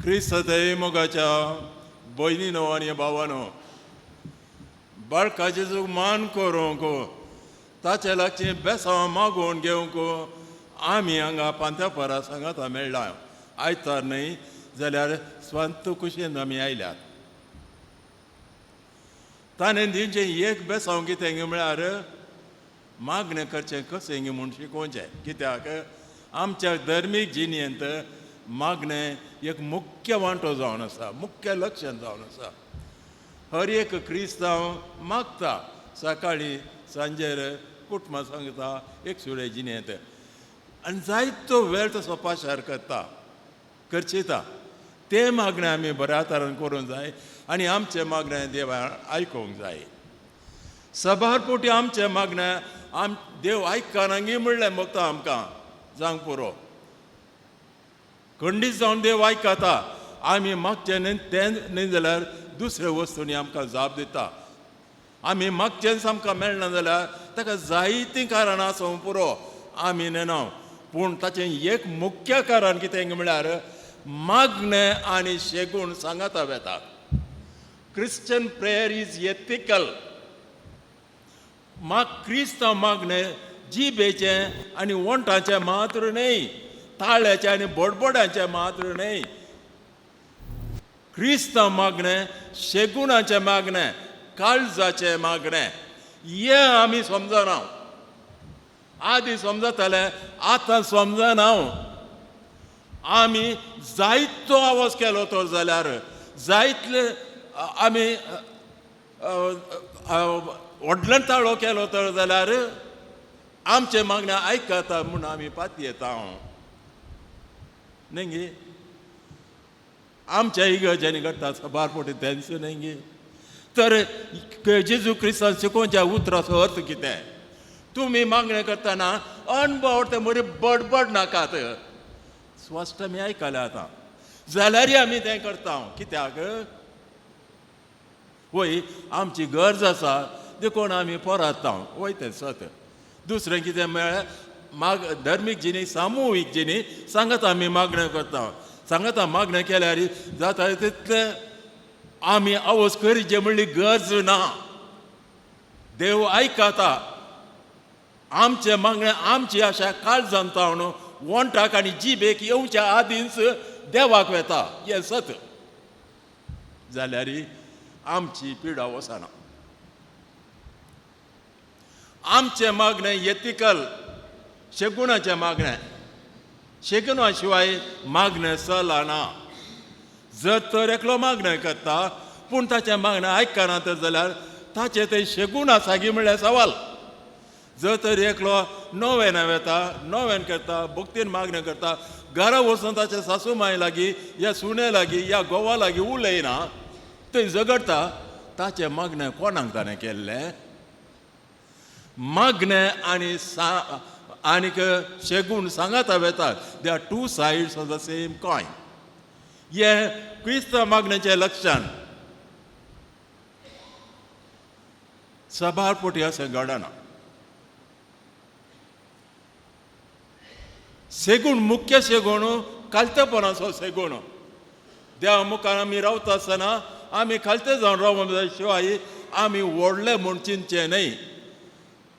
क्रिस्तय मोगाच्या भयणीनो आनी भावानो, बाळका जेजूक मान करूंक, ताचे लागचें बेसांव मागोवन घेवंक आमी हांगा पांथ्यापरा सांगाता मेळ्ळा. आयतार न्हय जाल्यार स्वांत कुशेन आमी आयल्यात. ताणें दिवचें एक बेसांव कितें म्हळ्यार मागणें करचें कशें म्हूण शिकोवचें. कित्याक आमच्या धर्मीक जिणेंत मागणें एक मुख्य वांटो जावन आसा, मुख्य लक्षण जावन आसा. हर एक क्रिस्तांव मागता, सकाळीं सांजेर कुटुंबां सांगता एक सुरे जिणेंत, आनी जायतो वेळ तसो पाशार करता करचिता. तें मागणें आमी बऱ्या तरान करूंक जाय आनी आमचें मागणें देवा आयकूंक जाय. सबार पोटी आमचें मागणें आम देव आयकनागी म्हणलें भोगता आमकां जावंक पुरो. खंडीत जावन देव आयकता. आमी मागचें न्हय तें न्हय जाल्यार दुसऱ्या वस्तूंनी आमकां जाप दिता. आमी मागचेंच आमकां मेळना जाल्यार ताका जायतीं कारणां आसूंक पुरो, आमी नेना. पूण ताचें एक मुख्य कारण कितें म्हळ्यार मागणें आनी शेगूण सांगाता वेता. Christian prayer is ethical. माग क्रिस्तांव मागणें जिबेचें आनी वंठाचें मात्र न्हय, ताळ्याचें आनी बडबड्याचें मात्र न्हय. क्रिस्तांव मागणें शेगुणाचें मागणें, काळजाचें मागणें. हें आमी समजना. आदी समजताले, आतां समजना. आमी जायतो आवाज केलो तर जाल्यार जायतले आमी व्हडल्यान ताळो केलो तर जाल्यार आमचें मागणें आयकता म्हूण आमी पातयेता. न्हय गे, आमच्या इगर्जांनी घडटा सबार पोटी तेंच न्हय गे. तर जेजू क्रिस्तान शिकोवच्या उतराचो अर्थ कितें? तुमी मागणें करतना अणभव ते मरी बडबड नाकात. स्पश्ट आमी आयकलें आतां, जाल्यारय आमी तें करता. कित्याक? वय आमची गरज आसा देखून आमी पोराता. वय तें सत. दुसरें कितें म्हळ्यार माग धर्मीक जिणी, सामुहीक जिणी सांगाता आमी मागणें करता. सांगाता मागणें केल्यार जाता तितलें आमी आवाज करचे म्हणली गरज ना. देव आयकता आमचें मागणें. आमची आशा काळजान तावन वंठाक आनी जिबेक येवच्या आदींच देवाक वेता. हें सत. जाल्यार आमची पिडा वचना. आमचें मागणें येतिकल शेगुणाचें मागणें. शेगुणा शिवाय मागणें चलना. जर तर एकलो मागणें करता पूण ताचें मागणें आयकना तर जाल्यार ताचें तें शेगूण आसा गी म्हणल्यार सवाल. जर तर एकलो नोवेन वेता, नोवेन करता, भक्तीन मागणें करता, घरा वचून ताच्या सासू माय लागीं या सुणे लागीं या गोवा लागीं उलयना, थंय झगडटा, ताचें मागणें कोणाक ताणें केल्लें? मागणें आनी आनीक शेगूण सांगाता वेतात. They are two sides of the same coin. हें क्रिस्तांव मागण्याचें लक्षण. सबार पोटी अशें घडना. सेगूण मुख्य शेगूण खालतेपणाचो सेगूण. देवा मुखार आमी रावता आसतना आमी खालते जावन रावूंक जाय शिवाय आमी व्हडले म्हूण चिंतचें न्हय.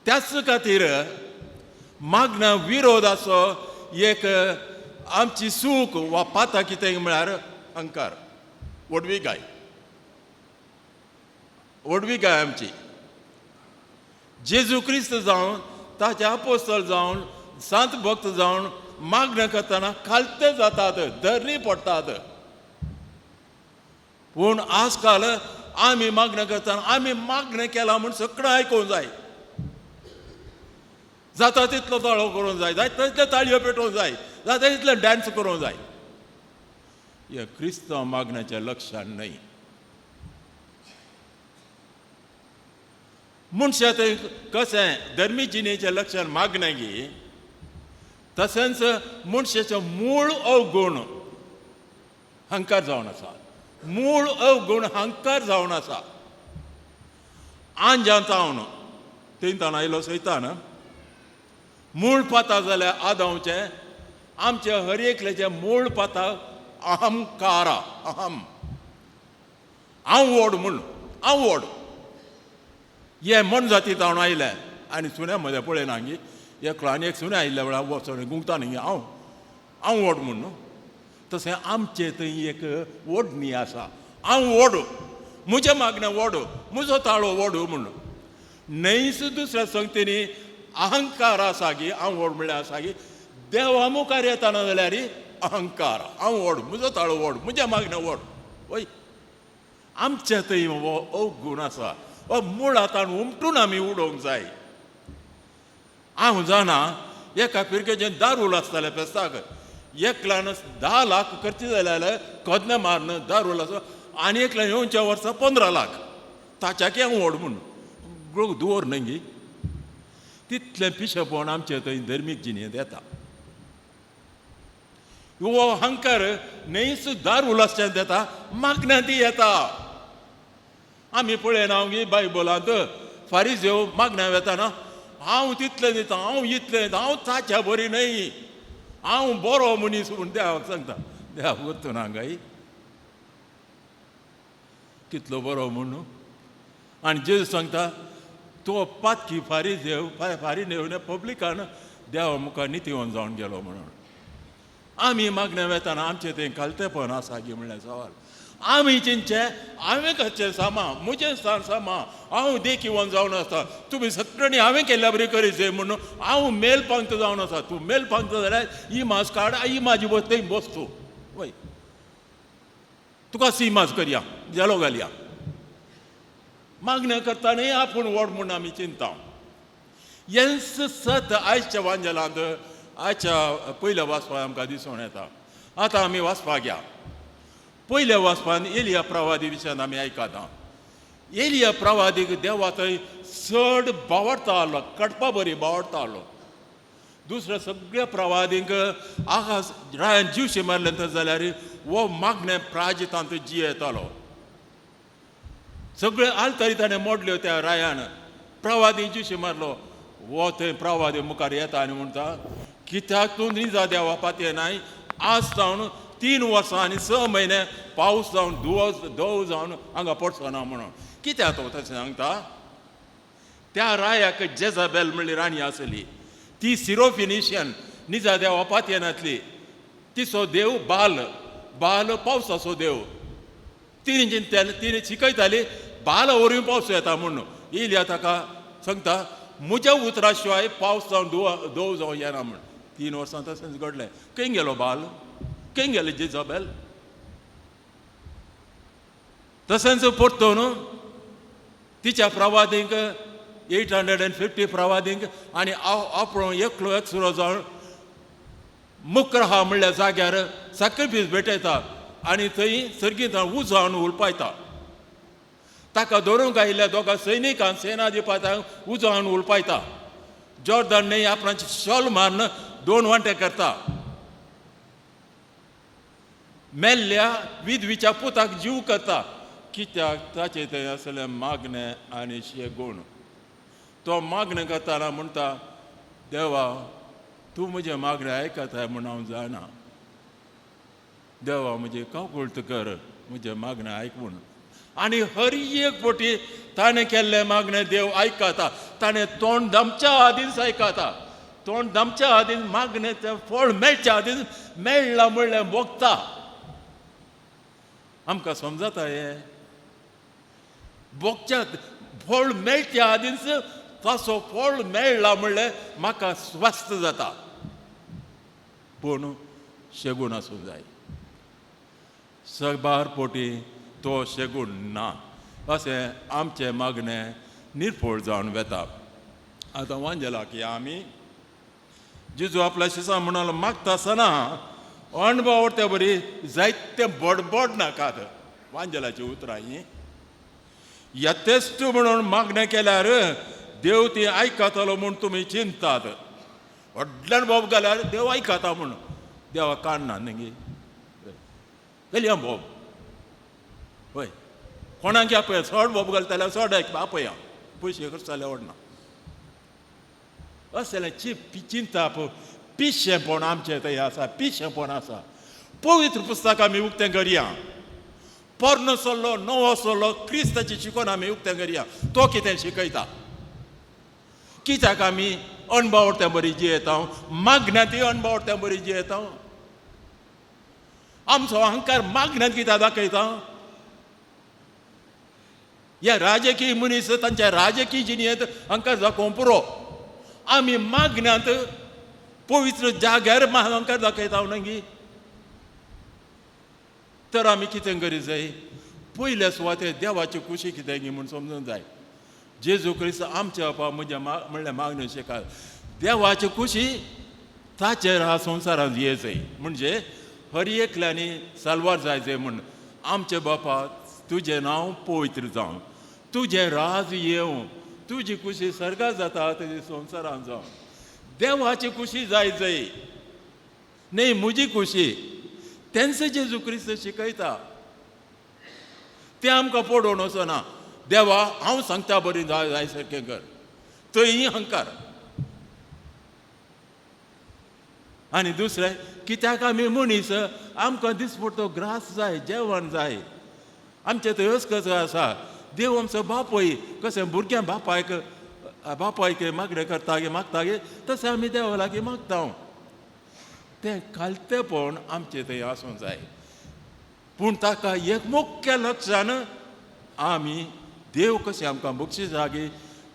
त्याच खातीर मागण्या विरोधाचो एक आमची सूख वा पाता कितें म्हळ्यार अहंकार, व्हडविकाय. व्हडविकाय आमची. जेजू क्रिस्त जावन ताचे आपोस्तल जावन सांत भक्त जावन मागणें करतना खालते जातात, धरणी पडटात. पूण आजकाल आमी मागणें करतना आमी मागणें केलां म्हूण सगळें आयकूंक जाय. जाता तितलो ताळो करूंक जाय, जाता तितल्यो ताळयो पेटोवंक जाय, जाता तितले डांस करूंक जाय. हें क्रिस्तांव मागण्याचें लक्षण न्हय. मनशां थंय कशें धर्मी जिणेचें लक्षण मागणें गी, तशेंच मनशाचो मूळ अवगूण हंकार जावन आसा. मूळ अवगूण हंकार जावन आसा. आंजान तावन थंय ताण आयलो सैतान. मूळ पाता जाल्यार आदांवचें, आमच्या हर एकल्याचें मूळ पाता अहंकारा, अहम, हांव व्हड म्हूण, हांव व्हड. हे मनजाती जावन आयले आनी सुण्या मदें पळयना गी, एकलो आनी एक सुण्या आयिल्ल्या वेळार वचोन गुंगता न्ही, हांव हांव व्हड म्हूण न्हू. तशें आमचे थंय एक ओडणी आसा, हांव व्हड, म्हजें मागणें व्हड, म्हजो ताळो व्हड म्हूण. न्हयच दुसऱ्या संगतींनी अहंकार आसा की हांव व्हड म्हणल्यार आसा की देवा मुखार येताना जाल्यार अहंकार, हांव व्हड, म्हजो ताळो व्हड, म्हजें मागणें व्हड. वय आमचे थंय हो अवगूण आसा, हो मुळांत उमटून आमी उडोवंक जाय. हांव जाणा एका फिरकेचें दारूल आसतालें फेस्ताक, एकल्यान 10 लाख खर्च जाले जाल्यार कदने मारून दारूल आसा, आनी एकल्यान येवच्या वर्सा 15 लाख, ताच्याकी हांव व्हड म्हूण दवर न्हय गी. तितलें पिशेपण आमचे थंय धर्मीक जिणेंत येता. हो अहंकार न्हयच दारूल आसच्यान येता, मागण्यांत येता. आमी पळयना गी बायबलांत फारीजेव मागण्या वेताना हांव तितलें दिता, हांव इतलें दिता, हांव ताच्या बरी न्हय, हांव बरो मनीस म्हूण देवाक सांगता. देवाक वचून हांगाय कितलो बरो म्हूण. आनी जेजू सांगता तो पातकी फारीजेव फारी नेवन पब्लिकान देवा मुखार नितीवन जावन गेलो म्हणून. आमी मागण्या वेताना आमचें तें खालतेपण आसा गी म्हणल्यार सवाल. आमी चिंतचें हांवें करचें सामा, म्हजें स्थान सामा, हांव देखीवन जावन आसा, तुमी सगळ्यांनी हांवें केल्ल्या बरी करीत म्हणून हांव मेल पंक्त जावन आसा. तूं मेल पंक्त जाल्यार ही माज काड, ही म्हाजी बस थंय बस तूं, वय तुका सी माज करया, जेलो घालया. मागण्या करता न्ही आपूण व्हड म्हूण आमी चिंता. हेंच सत आयच्या वांजेलांत आयच्या पयल्या वाचपाक आमकां दिसून येता. आतां आमी वाचपाक या. पयल्या वाचपान एलिया प्रवादी विशयान आमी आयकता. एलिया प्रवादीक देवा थंय चड बावडता आसलो, कडपा बरी बावडता आसलो. दुसऱ्या सगळ्या प्रवादींक आकाश रायान जिवशे मारले तर जाल्यार हो मागणें प्राजितांत जियेतालो. सगळे आलतरी ताणें मोडल्यो त्या रायान, प्रवादी जिवशे मारलो. हो थंय प्रवादी मुखार येता आनी म्हणटा कित्याक तूं निजा देवा पातये नाय, आज जावन 3 वर्सां आनी 6 म्हयने पावस जावन दव जावन हांगा पडचो ना म्हणून. कित्याक तो तशें सांगता? त्या रायाक जेजाबेल म्हणली राणी आसली, ती सिरोफिनिशियन, निजा देवा पातयेनातली. तिचो देव बाल, बाल पावसाचो देव. तिणें चिंतताली, तिणें शिकयताली बाल वरवीं पावस येता म्हणून. येयल्या ताका सांगता म्हज्या उतरा शिवाय पावस जावन दव जावन येना म्हूण. 3 वर्सां तशेंच घडलें. खंय गेलो बाल, खंय गेले जेजाबेल? तशेंच परतून तिच्या प्रवादींक 850 प्रवादींक आनी आपलो एकलो एकसुरो जावन मुक्रहा म्हणल्या जाग्यार सॅक्रिफीस भेटयता आनी थंय सर्गीत उजो हाडून उलपायता. ताका धरूंक आयिल्ल्या दोगां सैनिकांक सेनाधिपत्यांक उजो हाडून उलपायता. जॉर्दन न्हय आपणाची शॉल मारून 2 वांटे करता. मेल्ल्या विधवीच्या पुताक जीव करता. कित्याक? ताचें थंय आसलें मागणें आनी शेगूण. तो मागणें करतना म्हणटा देवा तूं म्हजें मागणें आयकताय म्हूण हांव जाणा, देवा म्हजें काकुळट कर, म्हजें मागणें आयक म्हूण. आनी हर एक पटी ताणें केल्लें मागणें देव आयकता. ताणें तोंड दामच्या आदींच आयकता. तोंड दामच्या आदीं मागणें तें फळ मेळच्या आदीं मेळ्ळां म्हणल्यार भोगता. आमकां समजता हें भोगच्या फळ मेळच्या आदींच ताचो फळ मेळ्ळा म्हणल्यार म्हाका स्वस्थ जाता. पूण शेगूण आसूंक जाय. सबार पोटी तो शेगूण ना अशें आमचें मागणें निर्फळ जावन वेता. आतां वांजेलाक या आमी. जेजू आपल्या शिसा म्हणालो मागता आसतना अणभव ते बरी जायते बडबड नाकात. वांजेलाची उतरां हीं. यथेश्ट म्हणून मागणें केल्यार देव ती आयकतलो म्हूण तुमी चिंतात. व्हडल्यान बोब घाल्यार देव आयकता म्हूण देवाक कान ना न्ही घालया बोब. हय कोणाक आपया चड बोब घालता जाल्यार चड आयक आपया, पयशे खर्च जाल्यार व्हडना. असलें चिंताप पिशेंपण आमचें थंय आसा, पिशेंपण आसा. पवित्र पुस्तक आमी उक्तें करया, पोरणो सल्लो नवो सल्लो क्रिस्ताची शिकोवन आमी उक्तें करया. तो कितें शिकयता, कित्याक आमी अणबावडत्या बरी जियेता, मागण्यांत अणबावडत्या बरी जियेता. आमचो अहंकार मागण्यांत कित्याक दाखयता? ह्या राजकीय मनीस तांच्या राजकीय जिणेंत अहंकार दाखोवंक पुरो, आमी मागण्यांत पवित्र जाग्यार अहंकार दाखयता न्ही. तर आमी कितें करीत जाय? पयल्या सुवातेर देवाची खुशी कितें म्हूण समजूंक जाय. जेजू क्रिस्त आमच्या बापा म्हज्या म्हणल्यार मागण्यो शिकाल देवाची खुशी ताचेर ह्या संवसारांत ये जाय. म्हणजे हर एकल्यांनी साल्वार जाय जाय म्हूण आमचे बापा तुजें नांव पवित्र जावं, तुजें राज येवं, तुजी खुशी सर्गात जाता तुजी संवसारांत जावं. देवाची खुशी जाय जाय, न्ही म्हजी खुशी. तेंच जेजू क्रिस्त शिकयता, तें आमकां पडोवन वचना. देवा हांव सांगता बरी जाय सारकें कर, थंय अहंकार. आनी दुसरें कित्याक आमी मनीस आमकां दिसपडतो ग्रास जाय, जेवण जाय. आमचें थंय कसो आसा, देव आमचो बापूय कशें भुरग्यां बापायक बापायक मागणें करता गे मागता गे, तशें आमी देवा लागीं मागता. तें खालतेपण आमचें थंय आसूंक जाय. पूण ताका एक मुख्य लक्षान आमी देव कशें आमकां बक्षीस जागी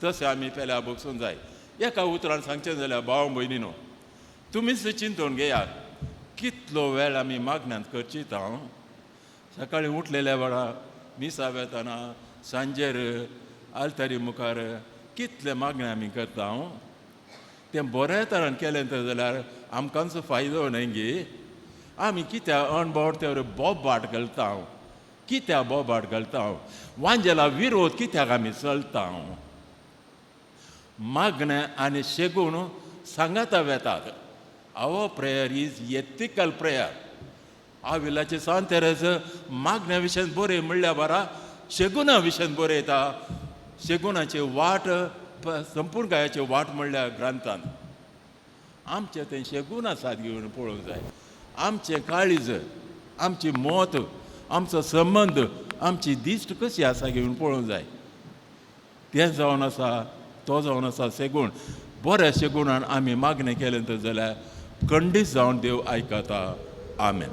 तशें आमी पेल्या बक्षूंक जाय. एका उतरान सांगचें जाल्यार भाव भयणीनो तुमीच चिंतून घेयात कितलो वेळ आमी मागण्यांत खर्चिता. सकाळीं उठलेल्या वेळार मिसा वेताना, सांजेर आल्तारी मुखार कितले मागणें आमी करता. तें बऱ्या तरान केलें तर जाल्यार आमकांच फायदो न्हय गे. आमी कित्याक अणबावडत्यावर बोबाट घालता, कित्याक बोबाट घालता, वांजेला विरोध कित्याक आमी चलता. मागणें आनी शेगूण सांगाता वेतात. Our prayer is ethical prayer. आविलाचे सांत तेरेज मागण्या विशयान बरय म्हणल्या बारा शेगुना विशयान बरयता. शेगुणाची वाट संपूर्ण गायाची वाट म्हणल्या ग्रंथान आमचें तें शेगून आसात घेवन पळोवंक जाय. आमचें काळीज, आमची मत, आमचो संबंद, आमची दिश्ट कशी आसा घेवन पळोवंक जाय. तें जावन आसा, तो जावन आसा शेगूण. बऱ्या शेगुणान आमी मागणें केलें तर जाल्यार खंडीत जावन देव आयकता. आमेन.